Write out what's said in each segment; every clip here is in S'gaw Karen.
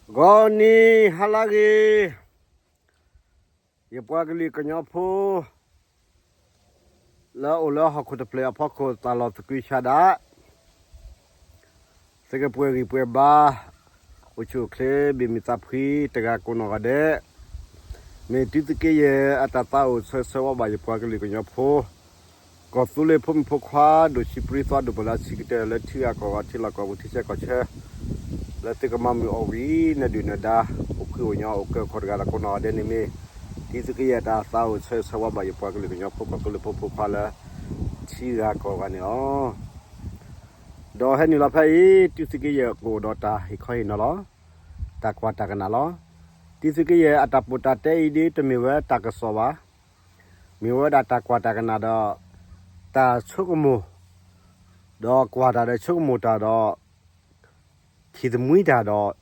ဂီၤနံၤဟါလၢဂ့ၤ, ယပှၤကလုာ်ကညီဖိ လၢအိၣ်လၢဟီၣ်ခိၣ်တဖျၢၣ်အဖီခိၣ် သးလီၤသကုၤဆးဒး, သုကပှဲၤဂံၢ်ပှဲၤဘါ, အိၣ်ဆူၣ်အိၣ်ချ့ ဘ့ၣ်မုာ်သးဖှံတဂၤကိးနီၢ်ဂၤဒဲး, မ့ၢ်တုၤသုးက့ယဲၢ်အတၢ်သးအိၣ်ဆၢဂ့ၤဆၢဝါဘၣ်ယပှၤကလုာ်ကညီဖိ ကီၢ်သူလ့ၤဖိမုၣ်ဖိခွါ ဒိၣ်ဆံးပြံသီ ဒိၣ်ပၢလၢဆံးကတၢၢ်လၢထံဂၤကီၢ်ဂၤ ထံလီၢ်ကီၢ်ပူၤ ထံဆၢကီၢ်ဆၢ လၢသုကမၤမုာ်အီၤဝံၤ နၢၤဒုၣ်နၢၤဒါ အိၣ်ဃုာ်အိၣ်ညီ အိၣ်ကၢၢ်ခီၣ်တဂၤဒီးကိးနီၢ်ဂၤဒဲးန့ၣ်မ့ၢ် တုၤသုးက့ယဲၢ်အတၢ်သးအိၣ်ဆၢဂ့ၤဆၢဝါဘၣ်ယပှၤကလုာ်ကညီဖိ ကီၢ်သူလ့ၤဖိမုၣ်ဖိခွါလၢ ထံဂၤကီၢ်ဂၤန့ၣ်လီၤ. ဒီးဟဲနုာ်လီၤဖဲအံၤ တုၤသုးက့ယဲၢ်ကအိၣ်ဒီးတၢ်ဟ့ၣ်ခီဟ့ၣ်နီၤလီၤ. တၢ်ကွၢ်တၢ်ကနၣ်လီၤ. တုၤသုးက့ယဲၢ်အတၢ်ပီးတၢ်တဲအံၤဒ်တမ့ၢ်ဝဲတၢ်ကစီၣ်ဘၣ်. မ့ၢ်ဝဲဒၣ်တၢ်ကွၢ်တၢ်ကနၣ်ဒီး တၢ်ဆိကမိၣ်, ဒီးကွၢ်တၢ်ဒီးဆိကမိၣ်တၢ်ဒီး ထံၣ်သမံတၢ်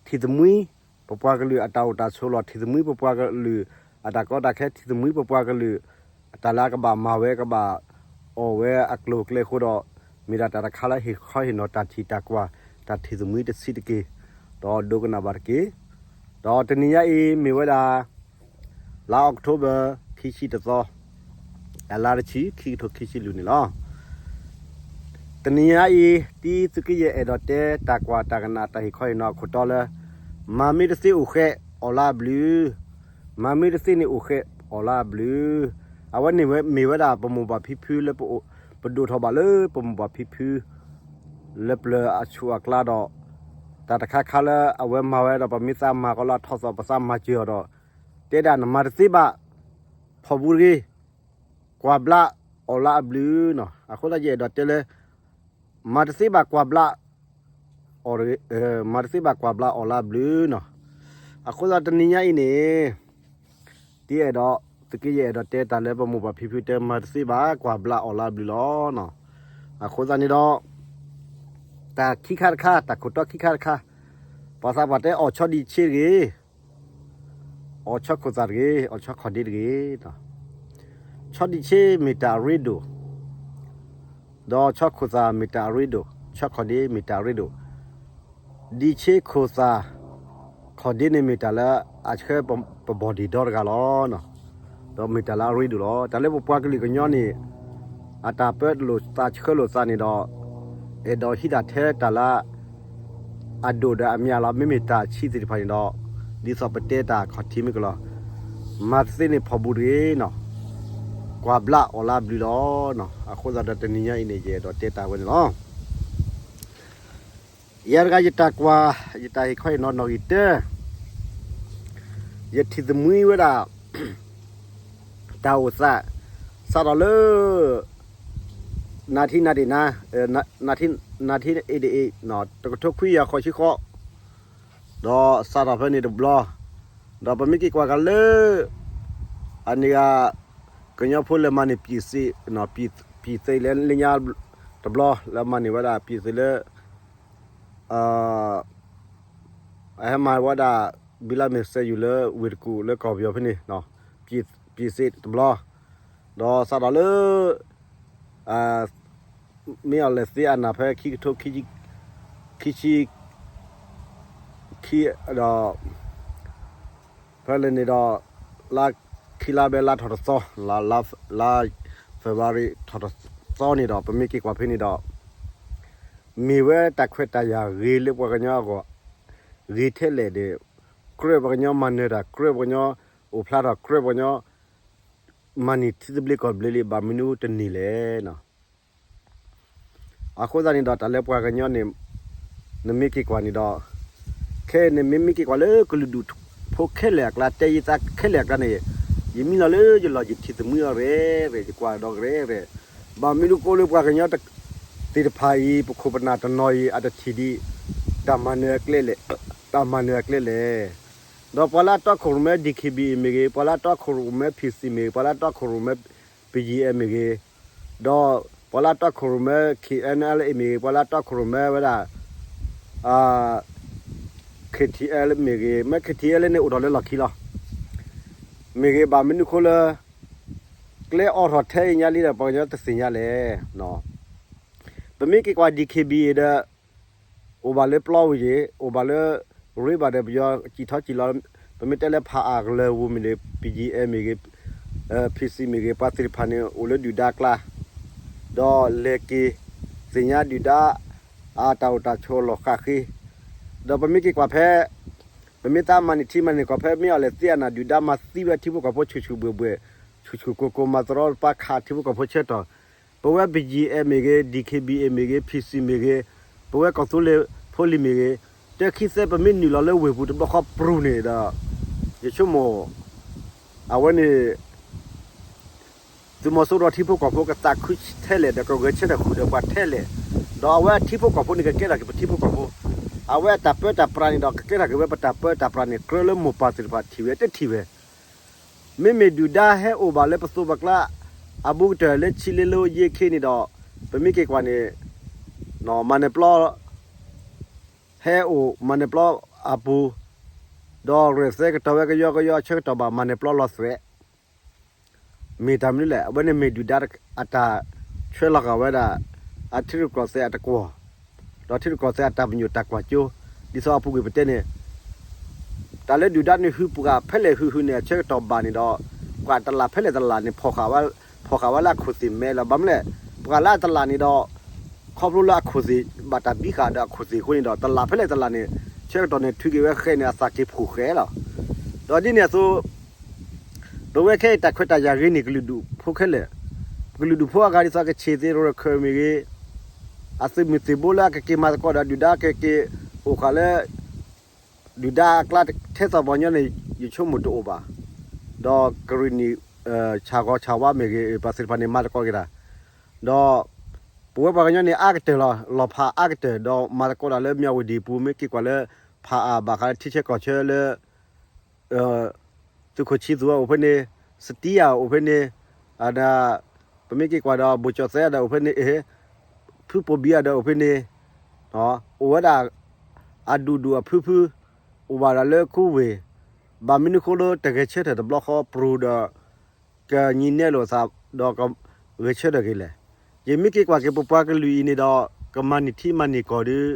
ဒီး ထံၣ်သမံ ပပှၤကလုာ်အတၢ်အိၣ်တၢ်ဆိးလီၤ. ထံၣ်သမံပပှၤကလုာ်အတၢ်ကီတၢ်ခဲ. ထံၣ်သမံပပှၤကလုာ် အတၢ်လၢအကဘၣ်မၤဝဲကဘၣ်အီၣ်ဝဲအကျိၤအကျဲအဃိဒီး မ့ၢ်ဒၣ်တၢ်တခါလၢဟ့ၣ်ခီဟ့ၣ်နီၤ တၢ်ထံၣ်တၢ်ကွၢ် တၢ်ထံၣ်သမံတဆံးတက့ၢ်. ဒီးဒိကနၣ်ဘၣ်တက့ၢ်. ဒီးတနံၤညါအံၤမ့ၢ်ဝဲဒၣ် လါအီးကထိဘၢၣ် ခံဆံတသီ, အလါတဆံ ခံကထိခံဆံလွံၢ်န့ၣ်လီၤ. တနံၤညါအံၤ တုၤသုးက့ယဲၢ်အဲၣ်ဒိးတဲ တၢ်ကွၢ်တၢ်ကနၣ် တၢ်ဟ့ၣ်ခီဟ့ၣ်နီၤအခိၣ်တီလၢ မၤမ့ၢ်တသ့အိၣ်ဃဲး အီၣ်လါအဘျုး, မၤမ့ၢ်တသ့န့ၣ်အိၣ်ဃဲး အီၣ်လါအဘျုး. အဝဲန့ၣ်ဝဲမ့ၢ်ဝဲဒၣ်ပမိၢ်ပၢ်ဖံဖုလၢ ပဒိၣ်ထီၣ်ဘၣ်လၢပမိၢ်ပၢ်ဖံဖု လၢပျၢၤအဆူၣ်အကျါဒီး တၢ်တခါခါလၢအဝဲမၤဝဲဒီး ပမ့ၢ်သးမၤကီးလၢအထီၣ်သီ ပသးမၤစၢၤအီၤဒီး တဲဒၣ်နမၤတသ့ဘၣ် ဖီၣ်ဘူးတဂ့ၤ, ကွၢ်ဘျါ အီၣ်လါအဘျုးနီၤ. အဃိသတးယအဲၣ်ဒိးတဲလၢ မၤတသ့ဘၣ်ကွၢ်ဘျါ အီၣ်တဂ့ၤ, မၤတသ့ဘၣ်ကွၢ်ဘျါ အီၣ်လါအဘျုးနီၤ. အဃိသတးတနံၤညါအံၤန့ၣ် ဒ်အဲၣ်ဒိး သုးက့ယဲၢ်အဲၣ်ဒိးတဲတၢ်လၢပမိၢ်ပၢ်ဖံဖုတဲ မၤတသ့ဘၣ်ကွၢ်ဘျါ အီၣ်လါအဘျုးလီၤ. အဃိသတးန့ၣ်ဒီး တၢ်ခံခါတခါ တၢ်ခိၣ်တီခံခါတခါ ပှၤသးပှၢ်တဲအီၣ်ဆီဒံးဆ့တဂ့ၤ အီၣ်ဆီခိၣ်သၣ်တဂ့ၤ, အီၣ်ဆီခီၣ်ဒ့တဂ့ၤ. ဆီဒံးဆ့မ့ၢ်တၢ်အရ့ဒိၣ်, ဒီးဆီခိၣ်သၣ်မ့ၢ်တၢ်အရ့ဒိၣ်, ဆီခီၣ်ဒ့မ့ၢ်တၢ်အရ့ဒိၣ်. ဒံးဆ့ခိၣ်သၣ် ခီၣ်ဒ့န့ၣ်မ့ၢ်တၢ်လၢအဆှၢပဘီၣ်ဒ့ၣ်ဒီတဂၤလီၤ. ဒီးမ့ၢ်တၢ်လၢအရ့ဒိၣ်လီၤ. တၢ်လၢပပှၤကလုာ်ကညီန့ၣ် အတၢ်ပၢတလိာ်သးဆှၢလိာ်သးန့ၣ်ဒီး အဲၣ်ဒိးဟံးတၢ်ထဲတၢ်လၢ အဒိၣ်ဒီးအမးလီၤ. မ့မ့ၢ်တၢ်ဆံးသ့ၣ်တဖၣ်န့ၣ်ဒီး ဒ်သိးပတဲတၢ်ခီၣ်ထံးမ့ၢ်ကလီၤ, မၤတသ့န့ၣ်ဖီၣ်ဘူးတဂ့ၤနီၤ, ကွၢ်ဘျါအီၣ်လါဘျုးလီၤ. အဃိသတးဒီးတနံၤညါအံၤန့ၣ် ယအဲၣ်ဒိးတဲတၢ်ဝဲန့ၣ်လီၤ. ယၤတဂၤယတၢ်ကွၢ် ယတၢ်ဟ့ၣ်ခီဟ့ၣ်နီၤနီၣ်ဂံၢ်တၢ ယထံၣ်သမံဝဲဒၣ် တၢ်အိၣ်သး စးထီၣ်လၢ နၢ်ထံနၢ်ဒ့ၣ်နၢ် နၢ်ထံနၢ်ထံအ့ၣ်ဒ့ၣ်အ့ၣ် တကထိခွံကယၤဃိးဆံဃိး ဒီးစးထီၣ်ဖဲန့ၣ်တဘျီ, ဒီးပမ့ၢ်က့ၤကွၢ်ကလၢ အန့ၣ်ဂၤ ကညီဖိလၢမၤန့ၢ် ပြည်သူ့ ပြည်သူ့လၢလၢညါတဘျီ လၢမၤန့ၢ်ဝဲဒၣ် ပြည်သူ့လၢ အဟဲမၤဝဲဒၣ် ဘုရားမင်းစံယူ လၢဝ့ၢ်တကူၣ်လၢကီၢ်ပယီၤဖဲန့ၣ် ပြည်သူ့တဘျီ, ဒီးစးထီၣ်လၢ မ့ၢ်အီၤလဲၤသ့အနၢ်ဖဲခံကထိ ခံဆံ ခံဒီး ဖဲလဲၣ်န့ၣ်ဒီး လါခံလါဘဲလါထီၣ်တသီ လါ February ထီၣ်တသီန့ၣ်ဒီး ပမ့ၢ်က့ၤကွၢ်ဖဲန့ၣ်ဒီး မ့ၢ်ဝဲတၢ်ခွဲးတၢ်ယာ်ဂ့ၤလၢပှၤကညီအဂီၢ် ဂ့ၤထဲလဲၣ်ဒီး ကြၢးပှၤကညီမၤနၢၤတၢ် ကြၢးပှၤကညီအိၣ်ဖျါထီၣ် ကြၢးပှၤကညီ မၤန့ၢ်ထံသဘျ့ကီၢ်သဘျ့လံ ဘၣ်မနုၤတန့ၢ်လဲၣ်နီၤ. အဃိသတးန့ၣ်ဒီး တၢ်လၢပှၤကညီန့ၣ် နမ့ၢ်က့ၤကွၢ်န့ၣ်ဒီး ခဲအံၤန့ၣ် မ့မ့ၢ်က့ၤကွၢ်လၢကလုာ်ဒူၣ်ဖိခဲလၢာ်အကျါ တဲယသးခဲလၢာ်အကျါန့ၣ် ယမံလီၤလၢယလီၢ် ယထံၣ်သမံအီၤရဲၣ်ရဲၣ် ယကွၢ်ဒီးကရဲၣ်ရဲၣ် ဘၣ်မနုၤဃိလၢပှၤကညီသ့ၣ်တဖၣ်အံၤ ပခိၣ်ပနၢ်တနီၤအံၤ အတထံၣ်ဒံး တၢ်မၤနၢၤအကျဲလဲၣ် တၢ်မၤနၢၤအကျဲလဲၣ်. ဒီးပှၤလၢအတီခိၣ်ရိၣ်မဲ DKBA မ့ၢ်ဂ့ၤ, ပှၤလၢအတီခိၣ်ရိၣ်မဲ PC မ့ၢ်ဂ့ၤ, ပှၤလၢအတီခိၣ်ရိၣ်မဲ BGF မ့ၢ်ဂ့ၤ, ဒီးပှၤလၢအတီခိၣ်ရိၣ်မဲ KNLA မ့ၢ်ဂ့ၤ, ပှၤလၢအတီခိၣ်ရိၣ်မဲဝဲဒၣ် KTL မ့ၢ်ဂ့ၤ, မ့ၢ် KTL န့ၣ်အိၣ်ဒီးလၢလီၢ်ခံလီၤ. မ့ၢ်ဂ့ၤ ဘၣ်မနုၤဃိလၢ ကျဲအိးထီၣ်ထဲအံၤညါလံဒီး ပှၤကညီတသ့ၣ်ညါလဲၣ်. ပမ့ၢ်က့ၤကွၢ် DKBA ဒီး အိၣ်ဘၣ်လၢပျီဝ့ၢ်ယ့ၣ်, အိၣ်ဘၣ်လၢ ပရ့ဘၣ်ဒီး ပယီၤစံၣ်ထီၣ်စံၣ်လီၤ, ပမ့ၢ်တဲလၢဖးအၣ်ကလၢၤပူၤမ့ၢ်ဂ့ၤ, ပယံၤအဲၣ်မ့ၢ်ဂ့ၤ, ဖံစံမ့ၢ်ဂ့ၤ, ပှၤသ့ၣ်တဖၣ်န့ၣ် အိၣ်လၢဒုၣ်ဒါအကျါ, ဒီးလဲၤက့ၤသ့ၣ်ညါဒုၣ်ဒါ အတၢ်အိၣ်တၢ်ဆိးလီၢ်ဃၣ်ဃ့, ဒီးပမ့ၢ်က့ၤကွၢ်ဖဲ ပမ့ၢ်သးမၤန့ၢ်ထံမၤန့ၢ်ကီၢ်ဖဲ မ့ၢ်အီၤလဲၤသ့အနၢ် ဒုၣ်ဒါမၤသံဝဲထံဖိကီၢ်ဖိဆူၣ်ဆူၣ်ဘှဲၣ်ဘှဲၣ်, ဆူၣ်ဆူၣ်ကိၢ်ကိၢ် မၤတရီတပါခးထံဖိကီၢ်ဖိဆၢကတီၢ်, ပဝဲ ပယံၤအဲၣ်မ့ၢ်ဂ့ၤ, ဒံၣ်ခ့ဘံၣ်အ့ၣ်မ့ၢ်ဂ့ၤ, ဖံစံမ့ၢ်ဂ့ၤ, ပဝဲကီၢ်သူလ့ၤဖိလံၤမ့ၢ်ဂ့ၤ, တၢခံသၢ ပမ့ၢ်နုာ်လီၤလၢဝ့ၢ်ပူၤတဘျီဃီပြူၤန့ၣ်ဒီး ယဆိကမိၣ် အဝဲန့ၣ် သုးမီၤစိရိၤထံဖိကီၢ်ဖိကသးခုထဲလဲၣ် ဒီးကဂဲၤဆၢထၢၣ်ဃုာ်ဒီးပှၤထဲလဲၣ်, ဒီးအဝဲအထံဖိကီၢ်ဖိန့ၣ် ကကဲထီၣ်က့ၤပထံဖိကီၢ်ဖိ, အဝဲအတၢ်ပၢတၢ်ပြးန့ၣ်ဒီး ကကဲထီၣ်က့ၤဝဲပတၢ်ပၢတၢ်ပြးန့ၣ် ကြၢးလၢမိၢ်ပၢ်သ့ၣ်တဖၣ်ထံၣ်ဝဲတထံၣ်ဝဲ, မ့မ့ၢ်ဒုၣ်ဒါဟဲအိၣ်ဘၣ်လၢပသိးပကျါ အဘူးကတၢၢ်လၢဆံလ့လိယ့ခ့န့ၣ်ဒီး ပမ့ၢ်က့ၤကွၢ်န့ၣ် မၤနၢၤပျီ ဟဲအိၣ် မၤနၢၤပျီအပူၤ, ဒီးရဲၣ်သဲကတီၤဝဲကယီကယီအဆၢကတီၢ်ဘၣ် မၤနၢၤပျီလီၤသရဲး မ့ၢ်တၢ်မနုၤလဲၣ်, အဝဲန့ၣ်မ့ၢ်ဒုၣ်ဒါအတၢ်ဆွဲလီၤဃာ်ဝဲဒၣ် အထံရူၢ်ကီၢ်သဲးအတကွီၢ်, ဒီးထံရူၢ်ကီၢ်သဲးအတၢ်ပညိၣ်တၢ်ကွၢ်စိ, ဒ်သိးအပူၤကွံာ်ပတဲန့ၣ် တၢ်လၢဒုၣ်ဒါန့ၣ် ဟုၣ်ပှၢ်ဖဲလဲၣ်ဟုၣ်ဟုၣ်န့ၣ် အဆၢကတီၢ်ဘၣ်န့ၣ်ဒီး ပှၤတလးဖဲလဲၣ်တလးန့ၣ် ဖီၣ်ဃာ်ဝဲလၢအခိၣ်သ့ၣ်မဲလီၤ. ဘၣ်မနုၤလဲၣ်, ပှၤလၢအတလးန့ၣ်ဒီး ခီဖျိလၢအခိၣ်သ့ၣ် ဘၣ်တၢ်ဘံဃာ်ဒီးအခိၣ်သ့ၣ်အဃိန့ၣ်ဒီး တလးဖဲလဲၣ်တလးန့ၣ် ဆၢကတီၢ်န့ၣ် ထုးက့ၤဝဲဃဲန့ၣ် အသးက့ၤဖှိၣ်ဃဲလီၤ. ဒီးဒ်န့ၣ်အသိး ပဝဲခဲအံၤတၢ်ခွဲးတၢ်ယာ်ဂ့ၤန့ၢ်ကလုာ်ဒူၣ်ဖိခဲလၢာ်, ကလုာ်ဒူၣ်ဖိအဂၤဒ်သိးကဆ့ၣ်သ့ၣ် ရခၢၣ်မ့ၢ်ဂ့ၤ, အသုးမုၢ်သံၣ်ဘိလၢအကက့ၤမၤသကိးဒီးဒုၣ်ဒါ ကက့ၤအိၣ်ဃာ်လၢ ဒုၣ်ဒါအကျါထဲသိးပှၤကညီန့ၣ် ယဆိကမိၣ်တအိၣ်ဘၣ်. ဒီးကရ့ၣ်နံၣ် ဆၣ်ဂီၤဆၣ်ဝါမ့ၢ်ဂ့ၤ ပှၤသ့ၣ်တဖၣ်န့ၣ် မၤသကိးက့ၤတၢ်, ဒီးပဝဲပှၤကညီန့ၣ် အါကတၢၢ်လီၤ, လီၤဖးအါကတၢၢ် ဒီးမၤသကိးတၢ်လၢမၠၣ်ဝတံၣ်ပူၤ မ့ၢ်က့ၤကွၢ်လၢ ဖးအၣ်ဘၣ်ဃးလၢထံဆၢကီၢ်ဆၢလၢ သုးခိၣ်ဆံသူးအိၣ်ဖဲန့ၣ်, စတံယၤအိၣ်ဖဲန့ၣ်, အဒၣ် ပမ့ၢ်က့ၤကွၢ်ဒီး ဘိၣ်ကၠီၣ်သဲဒီးအိၣ်ဖဲန့ၣ်, ဖုပိာ်ဘံအဒီးအိၣ်ဖဲန့ၣ်, အိၣ်ဝဲဒၣ် အဒူၣ်ဒူၣ်အဖုဖု, အိၣ်ဘၣ်ဒီးလၢခူဝ့ၢ်, ဘၣ်မနုၤဃိလၢတဂဲၤဆၢထၢၣ်တဘျီဃီပြူၤဒီး ကညီနဲလိာ်သး ဒီးကဂဲၤဆၢထၢၣ်က့ၤလဲၣ်. ယမ့ၢ်က့ၤကွၢ်က့ၤပပှၤကလုာ်အံၤန့ၣ်ဒီး ကမၤန့ၢ်ထံမၤန့ၢ်ကီၢ်ဒီး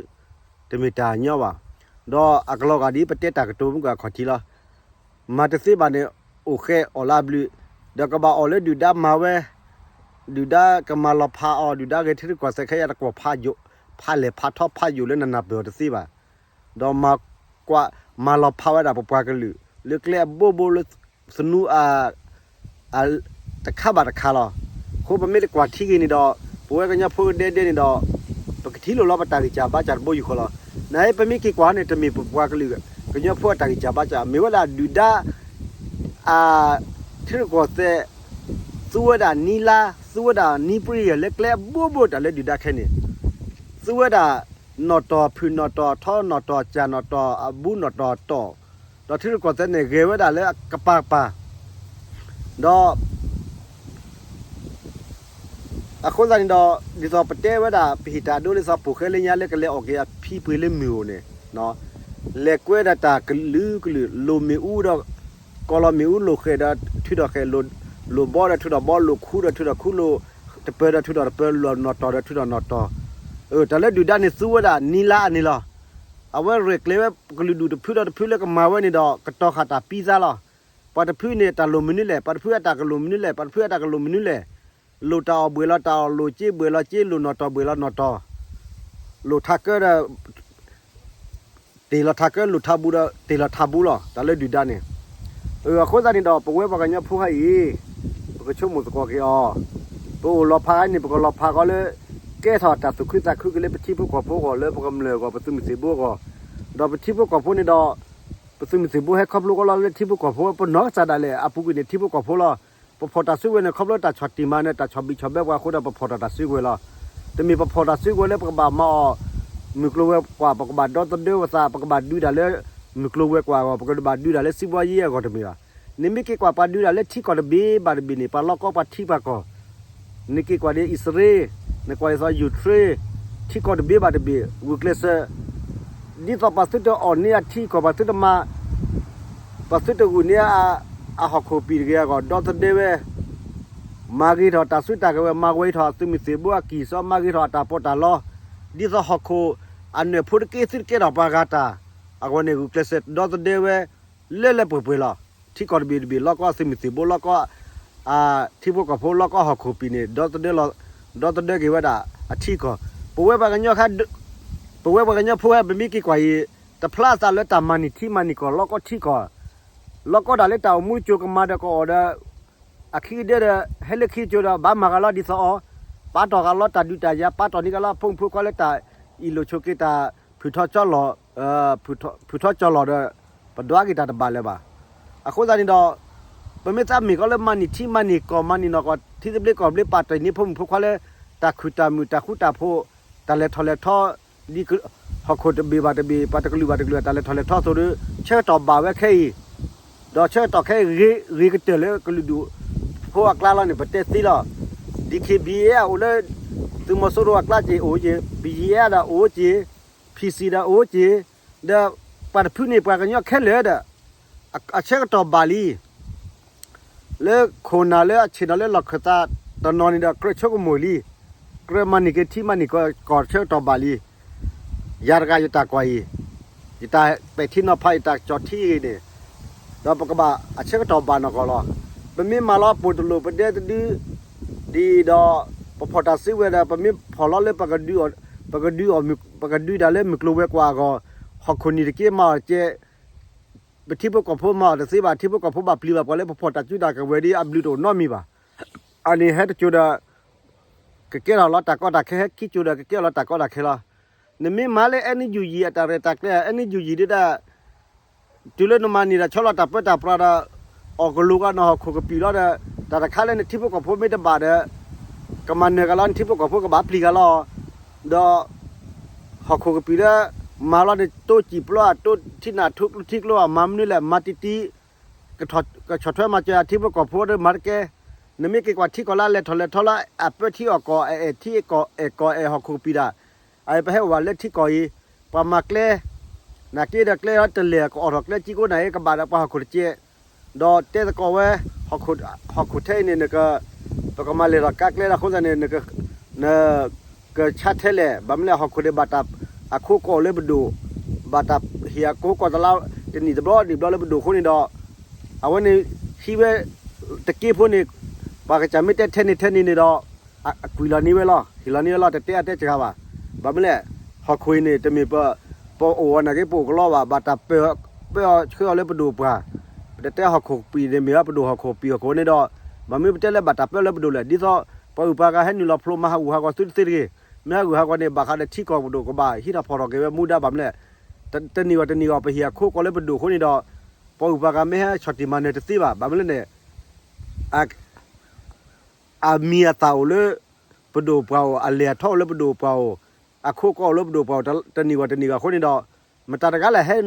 တမ့ၢ်တၢ်ညီဘၣ်. ဒီးအကလီၤဂာ်ဒ်ပတဲတၢ်ကတိၤမုၢ်ကအခီၣ်ထံးလီၤ. မၤတသ့ဘၣ်န့ၣ် အိၣ်ဃဲအီၣ်လၢအဘျုး, ဒီးကဘၣ်အီၣ်လၢဒုၣ်ဒါမၤဝဲ, ဒုၣ်ဒါကမၤလီၤဖးအီၤ, ဒုၣ်ဒါဂဲၤထံရူၢ်ကီၢ်သဲးခဲအံၤတကွီၢ်ဖးယိာ်, ဖးလဲၢ်ဖးထီဖးယိာ်လၢနနၢ်ပၢၢ်အီၤတသ့ဘၣ်. ဒီးမၤကွၢ် မၤလီၤဖးဝဲဒၣ်ပပှၤကလုာ် လၢကျဲအဘိဘိလၢသနူအ တခါဘၣ်တခါလီၤ. အဃိပမ့ၢ်တကွၢ်ထံက့ၤန့ၣ်ဒီး ပဝဲကညီဖိကဒဲဒဲန့ၣ်ဒီး ပကထံၣ်လိာ်လီၤပတၢ်ဂံၢ်စၢ်ဘါစၢ်တဘိယူၢ်ဃီလီၤ. နဟဲပမ့ၢ်က့ၤကွၢ်န့ၣ် တမ့ၢ်ပပှၤကလုာ် ကညီဖိအတၢ်ဂံၢ်စၢ်ဘါစၢ် မ့ၢ်ဝဲဒၣ်ဒုၣ်ဒါ အ ထံရူၢ်ကီၢ်သဲး သူဝဲဒၣ်နံၤလါ သူဝဲဒၣ်နံၤပြံယဲၢ် လၢကျဲအဘိဘိတၢ်လၢဒုၣ်ဒါခဲန့ၣ် သူဝဲဒၣ် နီၣ်တီၢ်ဖုၣ်နီၣ်တီၢ်ထီနီၣ်တီၢ်ကၢ်နီၣ်တီၢ်အဘူးနီၣ်တီၢ်တီၢ်, ဒီးထံရူၢ်ကီၢ်သဲးန့ၣ် ဂဲၤဝဲဒၣ်လၢကပၤကပၤ, ဒီး အဃိသတးန့ၣ်ဒီး ဒ်သိးပတဲဝဲဒၣ် ပဟ့ၣ်တၢ်ဒိလၢသီပိာ်ဃဲလၢညါလၢကလဲၤအီၣ်က့ၤအဖံပှ့ၤလၢမုၢ်ဧိၤန့ၣ်, လဲၤကွဲဒီးတၢ်ကလုာ်ကလုာ် လိၣ်မ့ၣ်အူဒီး ကီၢ်လီၤမ့ၣ်အူ လိၣ်ဃဲၣ်ဒီးထုးထီၣ်ဃဲၣ်, လိၣ်ဘီဒီးထုးထီၣ်ဘီ, လိၣ်ခူဒီးထုးထီၣ်ခူ, လိၣ်တပၢၤဒီးထုးထီၣ်တပၢၤ, လိၣ်နီၣ်တီၢ်ဒီးထုးထီၣ်နီၣ်တီၢ်, တၢ်လၢဒုၣ်ဒါန့ၣ်သူဝဲဒၣ်နံၤလါအန့ၣ်လီၤ. အဝဲရဲၣ်ကျဲၤဝဲကလုာ်ဒူၣ်တဖုဒီးတဖုလၢကမၤဝဲန့ၣ်ဒီး ကတီၤဃာ်တၢ်ပံသါလီၤ. ပှၤတဖုန့ၣ်တၢ်လိၣ်မနုၤလဲၣ်, ပှၤတဖုအတၢ်ကလိၣ်မနုၤလဲၣ်, ပှၤတဖုအတၢ်ကလိၣ်မနုၤလဲၣ်, လိၣ်တၢ်အီၣ်ဘှဲၣ်လီၤတၢ်အီၣ်, လိၣ်စ့ဘှဲၣ်လီၤစ့, လိၣ်နီၣ်တီၢ်ဘှဲၣ်လီၤနီၣ်တီၢ်, လိၣ်ထးကၢဒီး တ့ၢ်လီၤထးကၢ, လိၣ်ထးဘူးဒီးတ့ၢ်လီၤထးဘူးလီၤ. တၢ်လၢဒုၣ်ဒါန့ၣ်, အဃိသတးန့ၣ်ဒီး ပဝဲပှၤကညီဖိခါအံၤ ပကဆိကမိၣ်သကိးက့ၤအီၤ, ပအိၣ်လီၤဖးန့ၣ် ပကလီၤဖးဃီလၢ ကဲထီၣ်တၢ်သူၣ်ခုသးခုက့ၤလၢပထံဖိကီၢ်ဖိအဂီၢ်, လၢပကမျၢၢ်အဂီၢ်, ပသုးမုၢ်သံၣ်ဘိအဂီၢ်, ဒီးပထံဖိကီၢ်ဖိန့ၣ်ဒီး ပသုးမုၢ်သံၣ်ဘိဟဲခီဖျိဃီလီၤလၢထံဖိကီၢ်ဖိ, ပနီၢ်ကစၢ်ဒၣ်လဲာ် အပူၤကွံာ်န့ၣ်ထံဖိကီၢ်ဖိလီၤ. ပဖီၣ်တၢ်စုကဝဲၤန့ၣ် ခီဖျိတၢ်ဆီၣ်တံၢ်မၤနၢၤ တၢ်ဆီၣ်ဘံၣ်ဆီၣ်ဘၢပှၤအဃိဒီး ပဖီၣ်ထီၣ်တၢ်စုကဝဲၤလီၤ. တမ့ၢ်ပဖီၣ်တၢ်စုကဝဲၤလၢပကဘၣ်မၤအီၣ် မုၢ်ကျိၤဝဲၤကွာ်, ပကဘၣ်ဒီသဒၢဝဲသး, ပကဘၣ်ဒုးတၢ်လၢ မုၢ်ကျိၤဝဲၤကွာ်အဂီၢ်, ပကဘၣ်ဒုးတၢ်လၢစံးဘီယ့အဂီၢ်တမ့ၢ်ဘၣ်. နမ့ၢ်က့ၤကွၢ်ပှၤဒုးတၢ်လၢထံကီၢ်တဘ့ၣ်ဘၣ်တဘ့ၣ်န့ၣ် ပှၤလီၢ်ကီပှၤထံပှၤကီၢ်, နက့ၤကွၢ်ဒ်အံၣ်စရ့လး, နကွၢ်ဒ်သိးယူၤခရ့ၣ်, ထံကီၢ်တဘ့ၣ်ဘၣ်တဘ့ၣ် ဂုာ်ကျဲးစၢး ဒ်သိးပှၤသုတအီၣ်န့ၢ်အထံကီၢ်, ပှၤသုတမၤ, ပှၤသုတဂုာ်န့ၢ်အဟီၣ်ခိၣ်ပံၤတဂ့ၤအဂီၢ်, ဒီသဒၢဝဲ, မၤဂ့ၤထီၣ်တၢ်စုတၢ်ကဝဲၤ, မၤဂ့ၤထီၣ်သုးမုၢ်သံၣ်ဘိအကံၢ်စီ, မၤဂ့ၤထီၣ်အတၢ်ပီးတၢ်လီ, ဒ်သိးဟီၣ်ခိၣ်အနၢၣ်ဖိတက့ သုတကဲထီၣ်ပှၤဂၤတၢ်, အဝဲန့ၣ်ဂုာ်ကျဲးစၢးဒီသဒၢဝဲ လၢလၢပှဲၤပှဲၤလီၤ. ထံကီၢ်တဘ့ၣ်တဘ့ၣ် လီၢ်ကီၢ်အသုးမုၢ်သံၣ်ဘိ လီၢ်ကီၢ် ထံဖိကီၢ်ဖိ လီၢ်ကီၢ်ဟီၣ်ခိၣ်ပံၤန့ၣ် ဒီသဒၢလီၤ ဒီသဒၢက့ၤဝဲဒၣ်အထံကီၢ်. ပဝဲပှၤကညီ ပဝဲပှၤကညီဖိဟဲ ပမ့ၢ်က့ၤကွၢ်အံၤ တဖျါအသးလၢတၢ်မၤန့ၢ်ထံမၤန့ၢ်ကီၢ် လီၢ်ကီၢ်ထံကီၢ် လီၢ်ကီၢ်ဒၣ်လၢတၢ်အိၣ်မူတစိၤကမၤဒီးကအီၣ်ဒီး အခံကဒၢဒီး ဟဲလၢခံကစိၤဒီး ဘၣ်မၤဂၤလီၤဒ်သိးအီၤ, ပာ်တီၢ်ဂၤလီၤတၢ်ဒုးတၢ်ယၤ ပာ်တီၢ်န့ၢ်ဂၤလီၤ ဖိမုၣ်ဖိခွါလၢတၢ်အ့ၣ်လိာ်ဆိးက့ တၢ်ဖုထီကၠီလီၤ ဖုထီကၠီလီၤဒီး ပဒွးက့ၤတၢ်တဘၣ်လၢၤဘၣ်. အဃိသတးန့ၣ်ဒီး ပမ့ၢ်သးမ့ၢ်ကီးလၢမၤန့ၢ်ထံမၤန့ၢ်ကီၢ် မၤန့ၢ်နီၢ်ကီၢ် ထံသဘျ့ကီၢ်ဘျ့ ပာ်တီၢ်န့ၢ်ဖိမုၣ်ဖိခွါလၢ တၢ်ခုၣ်တၢ်မုာ် တၢ်ဃူတၢ်ဖိး တၢ်လဲၤထီၣ်လဲၤထီ ဒ်ဟီၣ်ခိၣ်တဘ့ၣ်ဘၣ်တဘ့ၣ် ပှၤတကလုာ်ဘၣ်တကလုာ် တၢ်လဲၤထီၣ်လဲၤထီအသိးဒီး ဆၢကတီၢ်ဘၣ်ဝဲခဲအံၤ, ဒီးဆၢကတီၢ်ခဲအံၤ ဂ့ၤကတၢၢ်လၢကလုာ်ဒူၣ်ဖိအကျါလီၤန့ၣ် ပတဲသ့လီၤ. ဒ်ခ့ဘံအ့အအိၣ်လၢ သုးမီၤစိရိၤအကျါက့ၤအိၣ်က့ၤ, ပယံၤအဲၣ်ဒီးအိၣ်က့ၤ, ဖံစံဒီးအိၣ်က့ၤ, ဒီးပှၤတဖုန့ၣ် ပှၤကညီခဲလၢာ်ဒီး အဆၢကတီၢ်ဘၣ်လံ လၢခိၣ်နၢ်လၢအဆ့ၣ်နီၤလၢလီၢ်ခၢၣ်သးတနီၤန့ၣ်ဒီး ကြၢးဆိကမိၣ်လံ, ကြၢးမၤန့ၢ်က့ၤထံမၤန့ၢ်ကီၢ် ဆၢကတီၢ်ဘၣ်လံ. ယၤတဂၤယတၢ်ကွၢ်အံၤ, ယတၢ်ပဲာ်ထံနီၤဖး ယတၢ်ကၠီၣ်ထံအံၤန့ၣ်, ဒီးပကဘၣ်အဆၢကတီၢ်ဘၣ်နီၢ်ကီၢ်လီၤ. ပမ့ၢ်မၤလီၤပိာ်တလိာ် ပဒဲတဒု ဒ်ဒီး ပဖီၣ်တၢ်စုဝဲၤဒီး ပမ့ၢ်ဖီၣ်လီၤလၢ ပကဒုးအီၤ ပကဒုးတၢ်လၢမုၢ်ကျိၤဝဲၤကွာ်အဂီၢ်, ဟီၣ်ခိၣ်နံၤတက့ၢ်မၤအီၤတက့ၢ် ပထံဖိကီၢ်ဖိမၤအီၤတသ့ဘၣ်, ထံဖိကီၢ်ဖိဘၣ်ပျံၤဘၣ်ဖုးလၢပဖီၣ်တၢ်စုတၢ်ကဝဲၤဒီး အဘျုးတအိၣ်နီတမံၤဘၣ်. အန့ၣ်ဟဲတကၠိၤဒီး ကကဲထီၣ်လီၤတၢ်ကီတၢ်ခဲ, ဟဲခံကၠိၤဒီး ကကဲထီၣ်လီၤတၢ်ကီတၢ်ခဲလီၤ. နမ့ၢ်မၤလၢ NUG အတၢ်ရဲၣ်တၢ်ကျဲၤ, NUG ဒၣ် တုၤလၢနမၤန့ၢ်ဒီး ဆီလီၤတၢ်ပၢတၢ်ပြးဒီး အီၣ်ကလူးဂၤနဟီၣ်ခိၣ်ကပံာ်လီၤဒီး တၢ်တခါလၢနထံဖိကီၢ်ဖိမ့ၢ်တဘၣ်ဒီး ကမၤနၢၤဂၤလီၤ နထံဖိကီၢ်ဖိကဘၣ်ပျံၤဂၤလီၤ. ဒီး ဟီၣ်ခိၣ်ကပံာ်လၢ မၤလီၤန့ၣ် တိစံာ်ပျီ တိထံနၢ်ထူကျိထံကျိ မၤမနုၤလဲၣ် မၤတံၢ်တံၢ် ကဆီၣ်ထွဲမၤစၢၤထံဖိကီၢ်ဖိဒီးမၤတကဲ, နမ့ၢ်က့ၤကွၢ်ထံကီၢ်လၢအလဲၤထီၣ်လဲၤထီလၢ အပၢထံအီၣ်ကီၢ် အအဲၣ်ထံအဲၣ်ကီၢ် အဲၣ်ဟီၣ်ခိၣ်ကပံာ်ဒၣ်, အပဟဲအိၣ်ဘၣ်လၢထံကီၢ်အံၤ, ပှၤမၤကျဲ, နာ်က့ဒီးကျဲအီၤတလဲၤ ကအိးထီၣ်ကျဲကံကိးနၤအံၤ ကဘၣ်ဒီးပှၤဟီၣ်ခိၣ်တကဲး, ဒီးတဲသကိးဝဲ ဟီၣ်ခိၣ်ထဲအံၤန့ၣ် ပကမၤလဲၤထီၣ်ကါကျဲဒီးအဃိသတးန့ၣ် နကဆါထဲလဲၣ်, ဘၣ်မနုၤလဲၣ် ဟီၣ်ခိၣ်န့ၣ်ဘၣ်တၢ်အခိကီၢ်လၢပဒိၣ်, ဘၣ်တၢ်ဟ့ၣ်အခိကီၢ်တလါ တနံၣ်တဘျီနံၣ်ဘျီလၢပဒိၣ်အဃိန့ၣ်ဒီး, အဝဲန့ၣ် ဟံးဝဲတက့ၢ်ဖိန့ၣ်, ပှၤကစၢ်မ့ၢ်တဲထဲန့ၣ်ထဲန့ၣ်န့ၣ်ဒီး, အကွံာ်လီၤန့ၢ်ဝဲလီၤ, ဟ့ၣ်လီၤန့ၢ်ဝဲလီၤ တတဲအါတဲစှၤဘၣ်. ဘၣ်မနုၤလဲၣ်, ဟီၣ်ခိၣ်အံၤန့ၣ် တမ့ၢ်ပ ပအိၣ်ဝဲနာ်က့ ပအိၣ်ကလီဘၣ်, ဘၣ်တၢ်ပၢအီၤဆှၢအီၤလၢပဒိၣ်ပှၢ်, ပတတဲဟီၣ်ခိၣ်ကပံာ်န့ၣ် မ့ၢ်ဝဲပဒိၣ်ဟီၣ်ခိၣ်ပံာ်ဟီၣ်ခိၣ်န့ၣ်ဒီး, ဘၣ်မနုၤပတဲလၢဘၣ်တၢ်ပၢလၢပဒိၣ်လဲၣ်, ဒ်သိး ပှၤအုၣ်ပှၤဂၤဟဲနုာ်လီၤဖျိမၤဟးဂူာ်ဟးဂီၤသုတသ့တဂ့ၤ, မ့ၢ်ဟးဂူာ်ဟးဂီၤန့ၣ် ဘၣ်ဃးဒီးထံကီၢ်ပဒိၣ်ကဘၣ်ဟံးထီၣ်ဖီၣ်ထီၣ်က့ၤဝဲမူဒါဘၣ်မနုၤလဲၣ်, တနံၣ်ဝဲတနံၣ်ဂီၢ် ပဟ့ၣ်အခိကီၢ်လၢပဒိၣ်အဃိန့ၣ်ဒီး, ပှၤအုၣ်ပှၤဂၤမ့ၢ်ဟဲဆီၣ်တံၢ်မၤနၢၤတသ့ဘၣ်, ဘၣ်မနုၤလဲၣ်န့ၣ် အမံၤအသၣ်အိၣ်လၢ ပဒိၣ်ပှၢ်အိၣ်, အလဲၤအထီအိၣ်လၢပဒိၣ်ပှၢ်အိၣ်, အခိကီၢ်အိၣ်လၢပဒိၣ်ပှၢ်အိၣ်, တနံၣ်ဝဲတနံၣ်ဂီၢ်အဃိန့ၣ်ဒီး, မတၤတဂၤလဲၣ်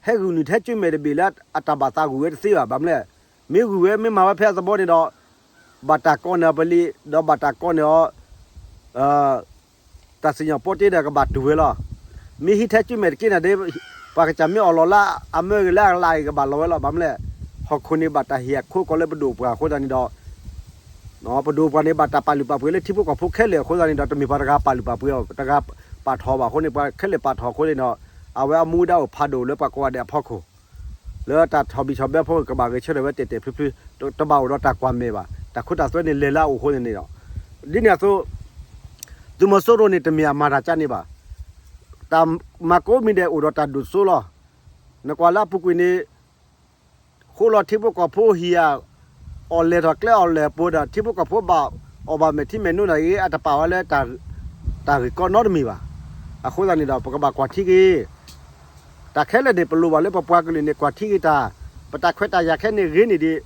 ဟဲဂုာ်နုာ်ထဲကၠိမဲာ်တဘ့ၣ်လၢအတၢ်ဘၣ်သးဂုာ်ဝဲတသ့ဘၣ်, ဘၣ်မနုၤလဲၣ်, မ့ၢ်ဂုာ်ဝဲ မ့ၢ်မၤဝဲဖဲအသဘီန့ၣ်ဒီး, ဘၣ်တၢ်ကိးန့ၢ်အီၤပလံာ်, ဒီးဘၣ်တၢ်ကိးန့ၢ်အီၤ တၢ်စံၣ်ညီၣ်ပီတ့ဒီးကဘၣ်တူၢ်ဝဲလီၤ. မ့ၢ်ဟံးထဲကၠိမဲာ်တက့ၢ်နၤဒီး, ပှၤကစၢ်မ့ၢ်အီၣ်လီၤလၢအမၢဂ့ၤလၢအကလးဂ့ၤကဘၣ်လီၤဝဲလီၤ, ဘၣ်မနုၤလဲၣ်, ဟီၣ်ခိၣ်န့ၣ်ဘၣ်တၢ်ဟ့ၣ်အခိကီၢ်လၢပဒိၣ်ပှၢ်အဃိသတးန့ၣ်ဒီး, ပဒိၣ်ပှၢ်န့ၣ် ဘၣ်တၢ်ပာ်လုၢ်ပာ်ပှ့ၤလၢထံဖိကီၢ်ဖိခဲလၢာ်အဃိသတးန့ၣ်ဒီး တမ့ၢ်ပှၤတဂၤပာ်လုၢ်ပာ်ပှ့ၤအီၤ, တဂၤပာ်ထီၣ်ဘၣ်အဃိန့ၣ် ပှၤခဲလၢာ်ပာ်ထီၣ်အဃိန့ၣ်ဒီး, အဝဲအမူဒါအိၣ်ဖးဒိၣ်လၢပှၤကိးဂၤဒဲးအဖီခိၣ် လၢတၢ်ဆီၣ်ဘံၣ်ဆီၣ်ဘၢဖိကဘၣ်ဂဲၤဆၢထၢၣ်ဝဲတဲာ်တဲာ်ဖျုးဖျုး, တဘၣ်အိၣ်ဒီးတၢ်ကွၢ်မဲာ်ဘၣ်, တၢ်ခိတၢ်သွဲန့ၣ်လဲၤလၢအအိၣ်အဃိန့ၣ်န့ၣ်ဒီး, ဒ်န့ၣ်အသိး သုးမီၤစိရိၤန့ၣ် တမ့ၢ်အမၤတၢ်ကၢန့ၣ်ဘၣ်. တၢ်မၤကိးမံၤဒဲးအိၣ်ဒီးတၢ်ဒိၣ်စိလီၤ. နကွၢ်လၢအပူၤကွံာ်န့ၣ် ဃိလီၤထံဖိကီၢ်ဖိဟံၣ်ဧါ, အီၣ်လဲၤထီၣ်ကျဲအီၣ်လဲၤပိာ်ဒီး ထံဖိကီၢ်ဖိဘၣ်အီၣ်ဘၣ်မဲာ်ထံမဲာ်နိနာ်ဂ့ၤ အတပာ်ဝဲလၢ တၢ်ဂ့ၢ်ကီနီတမံၤဘၣ်. အဃိသတးန့ၣ်ဒီး ပကဘၣ်ကွၢ်ထံဂ့ၤ တၢ်ခဲလၢာ်န့ၣ် ပလိၣ်ဘၣ်လၢပပှၤကလုာ်န့ၣ် ကွၢ်ထံဂ့ၤတၢ်, ပတၢ်ခွဲးတၢ်ယာ်ခဲန့ၣ်ဂ့ၤန့ၣ်ဒီး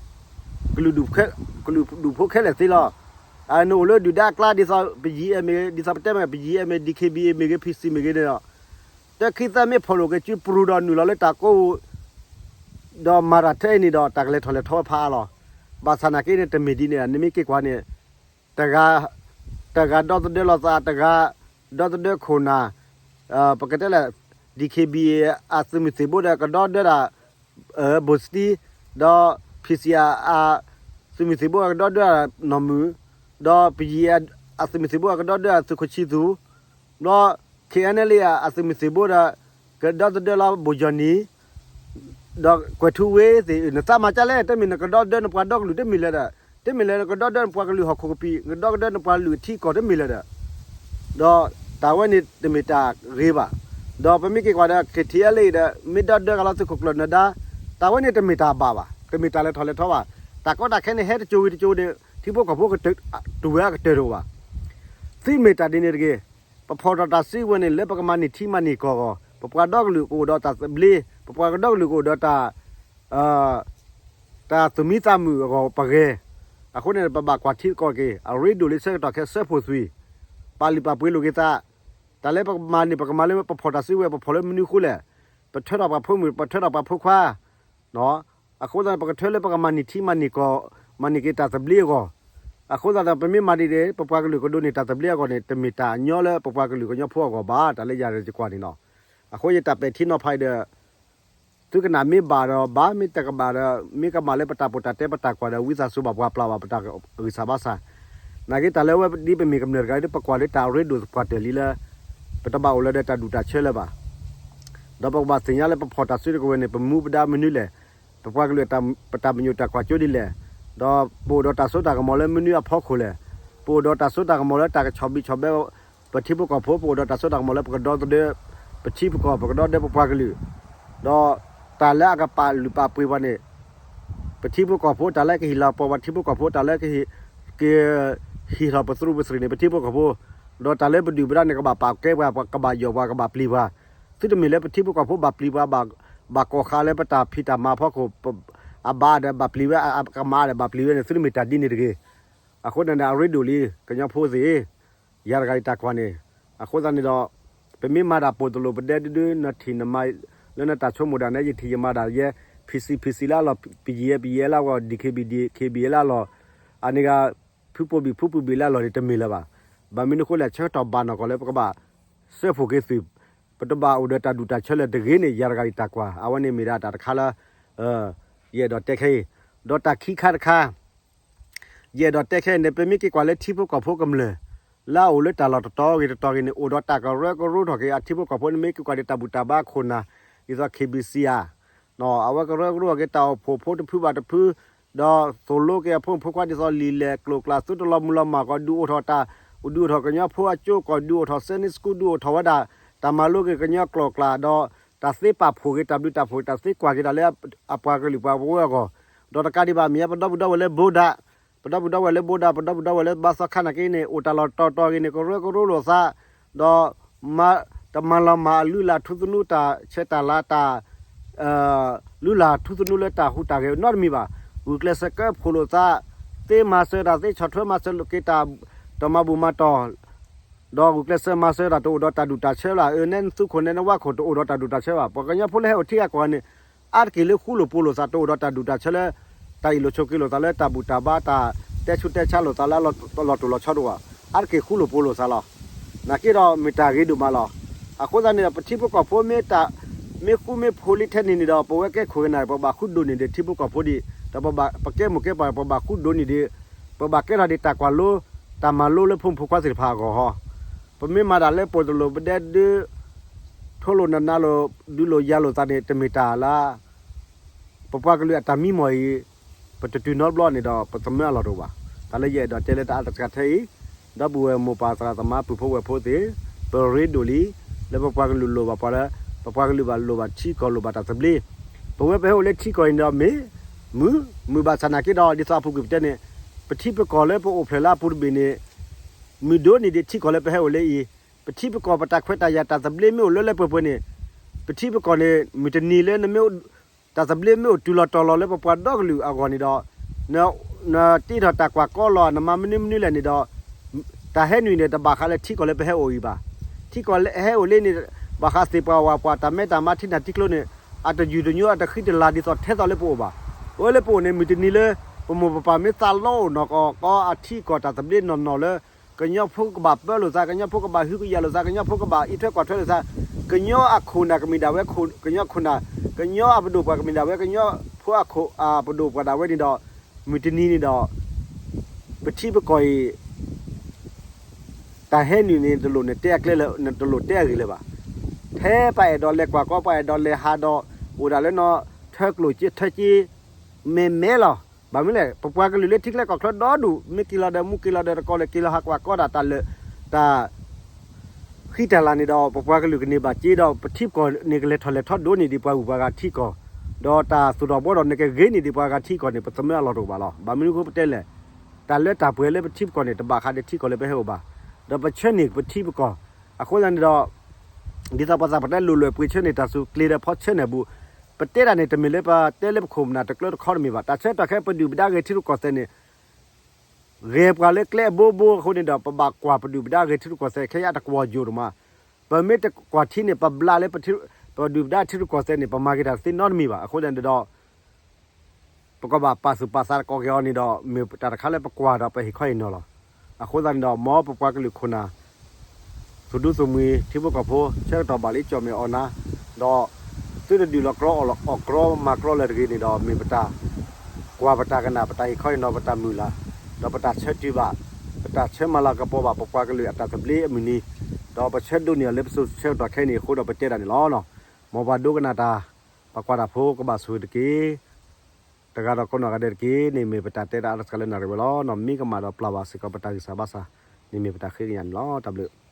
ကလုာ်ဒူၣ်ဖိခဲလၢာ်သ့လီၤ. နအိၣ်လၢဒုၣ်ဒါအကျါ ဒ်သိးပယံၤအဲၣ်မ့ၢ်ဂ့ၤ, ဒ်သိးပတဲမ့ၢ် ပယံၤအဲၣ်မ့ၢ် ဒံၣ်ခ့ဘံၣ်အဲၣ်မ့ၢ်ဂ့ၤ ဖံစံၣ်မ့ၢ်ဂ့ၤန့ၣ်ဒီး တၢ်ခံသၢမ့ၢ်ဖီၣ်လိာ်က့ၤစုပရူၤဒီးနုာ်လီၤလၢတၢ်ကိးပူၤ ဒီးမၤတၢ်ထဲအံၤန့ၣ်ဒီး တၢ်ကလဲၤထီၣ်လဲၤထီဝဲဖးအါလီၤ. ဘၣ်ဆၣ်နာ်က့န့ၣ် တမ့ၢ်ဒ်န့ၣ် နမ့ၢ်က့ၤကွၢ်န့ၣ် တဂၤ, တဂၤဒီသဒၢလိာ်သး, တဂၤဒီသဒၢခိၣ်နၢ်, ပကတဲလဲၣ် ဒံၣ်ခ့ဘံၣ်အသုးမုၢ်သံၣ်ဘိဒီးကဒီဒၢဒၣ် ဘိၣ်စတံ, ဒီး ဖံစံၣ်အ အသုးမုၢ်သံၣ်ဘိကဒီဒၢဒၣ်နီၢ်မုၢ်, ဒီးပယံၤအသုးမုၢ်သံၣ်ဘိကဒီဒၢဒၣ်သုးခိၣ်ဆံသူ, ဒီး ခ့ၣ်အဲၣ်နဲလ်အသုးမုၢ်သံၣ်ဘိဒီး ကဒီသဒၢလီၤ ဘိၣ်ယီၢ်နံၤ ဒီးကွဲၤထူဝ့သ့ၣ် နသးမၤကၢ်လဲၣ်, တမ့ၢ်နကဒီသဒၢနပှၤဒီကလုာ်တမ့ၢ်လၢၤဒီး, တမ့ၢ်လၢနကဒီသဒၢနပှၤကလုာ်ဟီၣ်ခိၣ်ကပံာ်, နကဒီသဒၢနပှၤကလုာ်အထံအကီၢ်တမ့ၢ်လၢၤဒီး, ဒီးတၢ်ဝဲန့ၣ်တမ့ၢ်တၢ်ဂ့ၤဘၣ်. ဒီးပမ့ၢ်က့ၤကွၢ်ဒီး ခ့ထံအလ့ဒီး မ့ၢ်ဒီသဒၢကလီသုးခိၣ်ကျၢၢ်နၢၤဒါ, တၢ်ဝဲန့ၣ်တမ့ၢ်တၢ်ဘၣ်ဘၣ်, တမ့ၢ်တၢ်လဲၤထီၣ်လဲၤထီဘၣ်. တၢ်ကီတၢ်ခဲန့ၣ် ဟဲတကၠိဝံၤတကၠိန့ၣ် ထံဖိကီၢ်ဖိကတၢၢ်, တူၢ်ဝဲအကတၢၢ်တအိၣ်ဘၣ်. သုမ့ၢ်တၢ်ဒ်န့ၣ်တဂ့ၤ. ပဖီၣ်ထီၣ်တၢ်စုကဝဲၤန့ၣ် လၢပကမၤန့ၢ်ထံမၤန့ၢ်ကီၢ်အဂီၢ်, ပပှၤဒီကလုာ်ကအိၣ်ဒီးတၢ်သဘျ့, ပပှၤကဒီကလုာ်ကအိၣ်ဒီးတၢ် တၢ်သူၣ်မံသးမုာ်အဂီၢ်ပဂဲၤ. အဃိန့ၣ် ပဘၣ်ကွၢ်ထံကီၢ်တက့ၢ်. အရ့ဒိၣ်လံဆၢကတီၢ်ခဲအံၤ ဆၢဖှိၣ်သွံၣ်, ပာ်လုၢ်ပာ်ပှ့ၤလိာ်က့ၤသး, တၢ်လၢပကမၤန့ၣ် ပကမၤလၢပဖီၣ်တၢ်စုကဝဲၤ ပဖီၣ်လၢမနုၤဃိလဲၣ်. ပထၢထီၣ်ပှၤဖိမုၣ် ပထၢထီၣ်ပှၤဖိခွါ အဃိသတးန့ၣ် ပကထၢလၢပကမၤန့ၢ်ထံမၤန့ၢ်ကီၢ်, မၤန့ၢ်က့ၤတၢ်သဘျ့အဂီၢ်. အဃိသတးဒီး ပမ့ၢ်မၤဒ်န့ၣ် ပပှၤကလုာ်ကဒိးန့ၢ်တၢ်သဘျ့အဂီၢ်န့ၣ် တမ့ၢ်တၢ်ညီလၢပပှၤကလုာ်ကညီဖိအဂီၢ်ဘၣ်, တၢ်လၢယၤတကွၢ်န့ၣ်လီၤ. အဃိယတၢ်ပဲာ်ထံနီၤဖးအံၤဒီး သုကနၣ်မ့ၢ်ဘၣ်ဒီးဘၣ်, မ့ၢ်တကဘၣ်ဒီး မ့ၢ်ကမၣ်လၢပတၢ်ပီးတၢ်တဲပတၢ်ကွၢ်ဒီး ဝံသးစူၤဘၣ်ပှၤပျၢ်ဘၣ်ပတၢ်ဂံၢ်စၢ်ဘါစၢ်. နာ်က့တၢ်လၢအဝဲဒ်ပမ့ၢ်ကမျၢၢ်တဂၤဒီး ပကွၢ်လၢတၢ်အရ့ဒိၣ်ပှၤတၢၢ်လံလၢ ပတဘၣ်အိၣ်လၢၤဒီးတၢ်ဒူၣ်တၢ်ဆၢလၢၤဘၣ်. ဒီးပကဘၣ်သ့ၣ်ညါလၢပဖီၣ်တၢ်စုကဝဲၤန့ၣ် ပမူပဒါမနုၤလဲၣ်, ပပှၤကလုာ် ပတၢ်ပညိၣ်တၢ်ကွၢ်စိဒ်လဲၣ်, ဒီးပအိၣ်ဒီးတၢ်စိတၢ်ကမီၤလၢမနုၤအဖီခိၣ်လဲၣ်, ပအိၣ်ဒီးတၢ်စိတၢ်ကမီၤလၢတၢ်ကဆီၣ်ဘံၣ်ဆီၣ်ဘၢ ပထံဖိကီၢ်ဖိ, ပအိၣ်ဒီးတၢ်စိတၢ်ကမီၤလၢပကဒီသဒၢ ပထံပကီၢ်, ပကဒီသဒၢပပှၤကလုာ်, ဒီးတၢ်လၢအကပာ်လုၢ်ပာ်ပှ့ၤပှၤန့ၣ် ပထံဖိကီၢ်ဖိ, တၢ်လၢကဟ့ၣ်လီၤပှၤပှၤထံဖိကီၢ်ဖိ, တၢ်လၢကဟ့ၣ်, ကဟ့ၣ်ထီၣ်ပသရူးပသရ့ၣ်န့ၣ် ပထံဖိကီၢ်ဖိ, ဒီးတၢ်လၢပဒုၣ်ပဒါန့ၣ် ကဘၣ်ပာ်ကဲပှၤ, ကဘၣ်ယီၢ်ပှၤ, ကဘၣ်ပျံၤပှၤ. သုတမ့ၢ်လၢပထံဖိကီၢ်ဖိဘၣ်ပျံၤပှၤ, ဘၣ်ကိးဃာ်လၢပတၢ်ဖံးတၢ်မၤအဖီခိၣ်, အဘၣ်ဒီးဘၣ်ပျံၤဝဲ, အကမၣ်ဒီးဘၣ်ပျံၤဝဲန့ၣ် သုတမ့ၢ်တၢ်ဒ်န့ၣ်တဂ့ၤ. အဃိန့ၣ် အရ့ဒိၣ်လံ ကညီဖိသ့ၣ်, ယၤတဂၤအံၤတၢ်ကွၢ်န့ၣ်. အဃိသတးန့ၣ်ဒီး ပမ့ၢ်မၤတၢ်ပိာ်တလိၣ်ပဒဲဒုဒု နထံၣ်နမၤ လၢနတၢ်ဆိကမိၣ်ဒၣ်နဲ ယထံၣ်ယမၤဒၣ်ယဲ, ဖံးစံဖံးစံလၢအလီၢ်, ပယံၤယဲပယံၤလၢအဂီၢ်, DKB DKB လၢအလီၢ်, အန့ၣ်ဂ့ၤ ဖုပိာ်ဘံၣ်ဖုပိာ်ဘံၣ်လၢအလီၢ်န့ၣ် တမ့ၢ်လၢၤဘၣ်. ဘၣ်မနုၤအဃိလဲၣ်, ဆၢကတီၢ်ဘၣ်နီၢ်ကီၢ်လၢပကဘၣ်စၢဖှိၣ်က့ၤသုး, ပတဘၣ်အိၣ်ဒီးတၢ်ဒူၣ်တၢ်ဆၢလၢၤတဂ့ၤန့ၣ် ယၤတဂၤအံၤတၢ်ကွၢ်. အဝဲန့ၣ်မ့ၢ်ဒၣ်တၢ်တခါလၢ ယအဲၣ်ဒိးတဲခဲအံၤ, ဒီးတၢ်ခံခါတခါ ယအဲၣ်ဒိးတဲခဲအံၤန့ၣ် ပမ့ၢ်က့ၤကွၢ်လၢထံဖိကီၢ်ဖိကမျၢၢ် လၢအအိၣ်လၢတၢ်လီၢ်တတီၤဂ့ၤတတီၤဂ့ၤန့ၣ် အိၣ်ဒီးတၢ်ကရၢကရိထီၣ်က့ၤ အထံဖိကီၢ်ဖိန့ၣ် မ့ၢ်က့ၤကွၢ်ဒီးတၢ်ဘူၣ်တၢ်ဘါခိၣ်နၢ် ဒ်သိး KBC ဧါ, အဝဲကရၢကရိထီၣ်က့ၤတၢ်အိၣ်ဖှိၣ်ဖိတဖုဘၣ်တဖု, ဒီးသိၣ်လိက့ၤအဖိမုၣ်ဖိခွါဒ်သိးလံာ်လဲၢ်ကျိၤကျဲ သုတလီၤမုၢ်လီၤမၢ်ကီး ဒုးအိၣ်ထီၣ်တၢ်, ဒုးအိၣ်ထီၣ်ကညီဖိအကၠိကီၢ်, ဒုးအိၣ်ထီၣ် Sunday School, ဒုးအိၣ်ထီၣ်ဝဲဒၣ် တၢ်မၤလိက့ၤကညီကျိၤကျဲ ဒီးတၢ်သ့ပာ်ဖှိၣ်က့ၤ တၢ်ဘျုးတၢ်ဖှိၣ် တၢ်သ့ကွၢ်က့ၤတၢ်လၢအပှၤကလုာ်ပှၤဝဲအဂီၢ်, ဒီးတကးဒံးဘၣ်မ့ၢ် ပဒီပုၢ်ဒီဝဲၢ်လၢဘိဒၣ်, ပဒီပုၢ်ဒီဝဲၢ်လၢဘိဒၣ်, ပဒီပုၢ်ဒီဝဲၢ်လၢဘါသီခါနာ်က့န့ၣ် အိၣ်တၢ်လီၢ်တတီၤတတီၤဂ့ၤန့ၣ် ကရၢကရိလိာ်သး, ဒီး တမၤလီၤမၢ်အလုၢ်အလၢ်ထူသနူတၢ်ဆဲးတၢ်လၤတၢ် လုၢ်လၢ်ထူသနူလၢတၢ်ဟူးတၢ်ဂဲၤနီတမံၤဘၣ်. ဂုာ်ကျဲးစၢးကၢဖှိၣ်လိာ်သး, သ့မၤစၢၤတၢ် သ့ဆီၣ်ထွဲမၤစၢၤက့ၤတၢ် တၢ်မၤဘူၣ်မၤတီၢ်, ဒီးဂုာ်ကျဲးစၢးမၤစၢၤတၢ် တအိၣ်ဒီးတၢ်ဒူၣ်တၢ်ဆၢလၢၤ, အၢ နဲနသူခိၣ်နဲနဝါခိၣ် တအိၣ်ဒီးတၢ်ဒူၣ်တၢ်ဆၢဘၣ်. ပှၤကညီဖိလၢဟဲအိၣ်ထံဂၤကီၢ်ဂၤန့ၣ် အါတက့ၢ်လၢဃူလိာ်ဖိးလိာ်သး တအိၣ်ဒီးတၢ်ဒူၣ်တၢ်ဆၢလၢ တၢ်အ့ၣ်လိာ်ဆိးက့လိာ်သးလၢတၢ်ဘူၣ်တၢ်ဘါ တၢ်တဲဆူးတဲဆါလိာ်သးလၢအလီၤတိၢ်လီၤဆီတအိၣ်ဘၣ်. အါတက့ၢ်ဃူလိာ်ဖိးလိာ်သးလီၤ. နာ်က့ဒီးမ့ၢ်တၢ်ဂ့ၤဒိၣ်မးလီၤ. အဃိသတးန့ၣ်ဒီး ပထံဖိကီၢ်ဖိမ့ၢ်တၢ် မ့ၢ်ဃူမ့ၢ်ဖိးလံထဲန့ၣ်န့ၣ်ဒီး ပဝဲကဲခိၣ်ကနၣ် ပဘၣ်ဃူဒိးန့ၢ်ဒံးထံဖိကီၢ်ဖိဒံး, ဒီးပကဲမိၢ်ကဲပၢ် ပဘၣ်ဃူဒိးန့ၢ်ဒံး, ပဘၣ်ကဲထီၣ်ဒံးတၢ်ကွၢ်လိ တၢ်မၤလိလၢဖိမုၣ်ဖိခွါသ့ၣ်တဖၣ်အဂီၢ်ဟီ. ပမ့ၢ်မၤတၢ်လၢပိာ်တလိာ်ပဒဲဒု ထိလိာ်နးနးလိာ် ဒုးလိာ်ယၤလိာ်သးန့ၣ် တမ့ၢ်တၢ်လၢ ပပှၤကလုာ်အတၢ်မံမီၢ်အံၤ ပတတုၤနီတဘျီန့ၣ်ဒီး ပသမၢအလီၢ်တအိၣ်ဘၣ်. တၢ်လၢယအဲၣ်ဒိးတဲလၢတၢ်အါတက့ၢ်ထဲအံၤ, ဒီပုၢ်ဝဲၢ်မိၢ်ပၢ်သရၣ်သမါပုၢ်ဖိဝဲၢ်ဖိသ့ၣ်, ပရ့ဒိၣ်လံ လၢပပှၤကလုာ်လိၣ်ဘၣ်ပှၤလၢ ပပှၤကလုာ်ဘၣ်လိၣ်ဘၣ်ထံကီၢ်လိၣ်ဘၣ်တၢ်သဘျ့. ပဝဲပဟဲအိၣ်လၢထံကီၢ်အံၤန့ၣ်ဒီးမ့ၢ် မုာ် မုာ်ဘၣ်ဆၣ်နာ်က့ဒီး ဒ်သိးအပူၤကွံာ်ပတဲန့ၣ် ပထံပကီၢ်လၢပအိၣ်ဖျဲၣ်လၢအပူၤတဘ့ၣ်န့ၣ် မုာ်ဒိၣ်န့ၢ်ဒံးထံကီၢ်လၢပဟဲအိၣ်လၢအံၤ, ပထံပကီၢ်ပတၢ်ခွဲးတၢ်ယာ်တၢ်သဘျ့မ့ၢ်အိၣ်လၢလၢပှဲၤပှဲၤန့ၣ်, ပထံပကီၢ်န့ၣ် မုၢ်တနံၤလၢနမ့ၢ် တၢ်သဘျ့မ့ၢ်အိၣ်တုၤလီၤတီၤလီၤလၢပပှၤဒီကလုာ်အဂီၢ်န့ၣ်ဒီး, နတ့ထီၣ်တၢ်ကွၢ်ကီလီၤ နမၤမနုၤမနုၤလဲၣ်န့ၣ်ဒီး, တၢ်ဟဲနုာ်န့ၣ် တဘၣ်ဃးလၢထံကီၢ်လၢပဟဲအိၣ်အံၤဘၣ်. ထံကီၢ်လၢဟဲအိၣ်လၢန့ၣ် ဘၣ်ဃးသ့ၣ်ပှၢ်ဝၣ်ပှၢ်တၢ်မဲတၢ်မါထံနၢ်ထံကျိန့ၣ် အတယူၢ်တညိအတဃံတလၤဒ်သိးထဲသိးလၢပအိၣ်ဘၣ်. အဝဲလၢပအိၣ်န့ၣ် မုၢ်တနံၤလၢ ပမိၢ်ပပၢ်မ့ၢ်သးလီအိၣ်နီၢ်ကီၢ်ကီအထံအကီၢ်တၢ်သဘျ့နီၢ်နီၢ်လၢ ကညီဖိကဘၣ်ပၢလိာ်သး, ကညီဖိကဘၣ်ဟုကယာ်လိာ်သး, ကညီဖိကဘၣ်အံးထွဲကွၢ်ထွဲလိာ်သး, ကညီအခိၣ်နၢ်ကမ့ၢ်ဒၣ်ဝဲ ကညီခိၣ်နၢ်, ကညီအပဒိၣ်ပှၤကမ့ၢ်ဒၣ်ဝဲ ကညီဖိအခိၣ်အပဒိၣ်ပှၤဒၣ်ဝဲန့ၣ်ဒီး, မုၢ်တနံၤန့ၣ်ဒီး ပထံပကီၢ်အံၤ တၢ်ဟဲနုာ်န့ၣ် တလိၣ်နတဲအကျဲလၢၤ, နတလိၣ်တဲအဂ့ၢ်လၢၤဘၣ်. ဖဲပှၤအဲၣ်ဒိးလဲၤကွၢ်ကီ ပှၤအဲၣ်ဒိးလဲၤဟးဒီး အိၣ်ဒၣ်လၢနီၢ်ထၢကျိၣ်က့ထၢက့ မဲာ်မဲာ်လီၤ. ဘၣ်မနုၤလဲၣ် ပပှၤကလုာ်လၢထံချၢကီၢ်ချၢဒီဒူၣ် မ့ၢ်က့ၤလီၤဒီးမူက့ၤလီၤဒီးတကီၢ်လဲၤက့ၤလီၤဟးကွၢ်ကီဒၣ်တၢ်လၢာ် တၢ် ဃံတၢ်လၤန့ၣ်ဒီး ပပှၤကလုာ်ကန့ၢ်ဘၣ်က့ဒီး ပထံပကီၢ်န့ၣ်ကလဲၤထီၣ်လဲၤထီဒိၣ်န့ၢ်ဒံးပှၤဂုၤပှၤဂၤထံကီၢ်, ဒီးတၢ်သူၣ်ထီၣ်ဘှီထီၣ်န့ၣ်ကဂ့ၤန့ၢ်ဒံးပှၤဂၤထံကီၢ်န့ၣ် ပသမၢအလီၢ်တအိၣ်ဘၣ်လီၤ. ဘၣ်မနုၤအဃိပတဲလဲၣ်, တၢ်လၢတၢ်ပှဲၤလၢပထံပကီၢ်န့ၣ် တဘၣ်ဃးဒီးထံကီၢ်လၢပဟဲအိၣ်ဘၣ်, ဒီးပဆၢန့ၢ်ပထံပကီၢ်, အဃိသတးန့ၣ်ဒီး ဒ်သိးပှၤသးပှၢ်တဲလိၣ်လွဲၢ်ပှ့ၤဆၢန့ၢ်တၢ်ဆူၣ်ကျ့ဒီးဖီဆၢန့ၢ်အပူၤ, ပတဲတၢ်န့ၣ် တမ့ၢ်လၢပတဲလၢပခိၣ်ပနၢ်တကျၢတခီတမ့ၢ်ဘၣ်. တၢ်ဆၢကတီၢ်ခဲအံၤပဒုၣ်ပဒါဂဲၤထံရူၢ်ကီၢ်သဲးန့ၣ် ဂဲၤပှၤလၢကျဲအဘိဘိအဃိန့ၣ်ဒီး ပဘၣ်ကွၢ်ပဒုၣ်ပဒါဂဲၤထံရူၢ်ကီၢ်သဲးခဲအံၤအတကွီၢ်ယိာ်ဒိၣ်မး, ပမ့ၢ်တကွၢ်ထံန့ၣ် ပဘျးလၢ ပဒုၣ်ပဒါထံရူၢ်ကီၢ်သဲးန့ၣ် ပမၤက့ၤတၢ်တသ့နီတမံၤဘၣ်. အဃိသတးန့ၣ်ဒီး ပကဘၣ်ပာ်သူၣ်ပာ်သးတကီၢ်က့ၤအီၤန့ၣ်ဒီး မ့ၢ်တၢ်တခါလၢပကွၢ်ဒီးပဟ့ၣ်ခီဟ့ၣ်နီၤလီၤ. အဃိသတးန့ၣ်ဒီး မ်ပပှၤကလုာ်ခိၣ်နၢ် သူၣ်ဒူသူၣ်မှံၤ ထံဖိကီၢ်ဖိ ဆၢကတီၢ်ဘၣ်လၢကၠီၣ်မဲာ်အီၣ်နါ, ဒီးသုတဒုးလီၤကြီအီၣ်ကြီမၤကြီလၢၤတဂ့ၤန့ၣ်ဒီး မ့ၢ်ပတၢ်ကွၢ်ပတၢ်ကနၣ် ပတၢ်ဟ့ၣ်ခီဟ့ၣ်နီၤ ပတၢ်မုၢ်လၢ်, ဒီးပတၢ်ဆၢတုၤဘၣ်, ပတၢ်ဆၢမၤလၤကပီၤဘၣ် ပပှၤကလုာ်အတၢ်သဘျ့အမုၢ်နံၤ, ဒီးပဆၢဒိးန့ၢ်အီၤလၢပစိၤဆၢကတီၢ်ခဲအံၤန့ၣ်အဃိဒီးပတဲဒၣ်န့ၣ်လီၤ. မ်ပှၤဒိကနၣ်တၢ် ပှၤကွၢ်တၢ်ဖိကဘၣ်ဆိၣ်ဂ့ၤတက့ၢ်. တဂၤဒီးကိးနီၢ်ဂၤဒဲးတက့ၢ်န့ၣ် မ့ၢ်ပတၢ်တဲတၢ်အါထီၣ်စှၤလၢနၣ်ရံၣ်ဝဲလီၤ. မ့ၢ်ကမၣ်ဒီးပျၢ်ဘၣ်စ့ၢ်ကီးပတၢ်ဂံၢ်စၢ်ဘါစၢ်န့ၣ် မ့ၢ်ပတၢ်ဃ့ကညးန့ၣ်လီၤ. တၢ်ဘျုး